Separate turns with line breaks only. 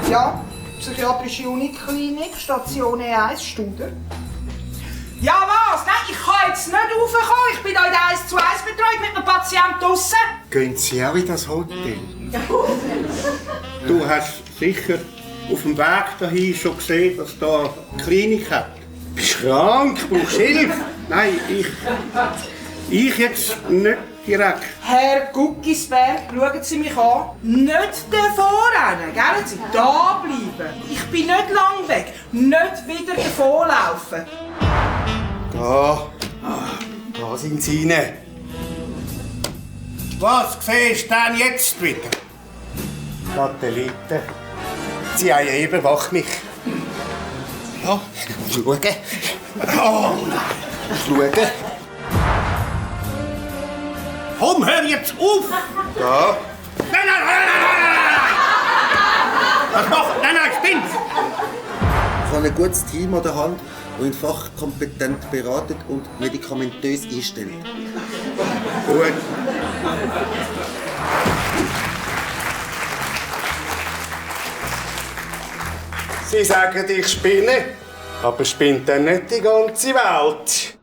Ja, psychiatrische Uniklinik, Station E1, Studer. Ja, was? Nein, ich kann jetzt nicht raufkommen. Ich bin hier in der 1-zu-1-Betreuung mit einem Patienten draussen.
Gehen Sie auch in das Hotel? Du hast sicher auf dem Weg dahin schon gesehen, dass da eine Klinik hat. Bist krank, brauchst Hilfe? Nein, ich jetzt nicht direkt.
Herr Guckisberg, schauen Sie mich an. Nicht davonrennen, gell? Sie da bleiben. Ich bin nicht lang weg. Nicht wieder davonlaufen.
Da sind sie rein. Was siehst du denn jetzt wieder? Satelliten. Sie haben ja überwacht mich. Ja, schauen. Oh nein, schauen. Komm, hör jetzt auf! Ja. Nein! Was macht? Nein, spinnt!
Ich habe ein gutes Team an der Hand, das ihn fachkompetent beratet und medikamentös einstellt.
Gut. Sie sagen, ich spinne, aber spinnt dann nicht die ganze Welt.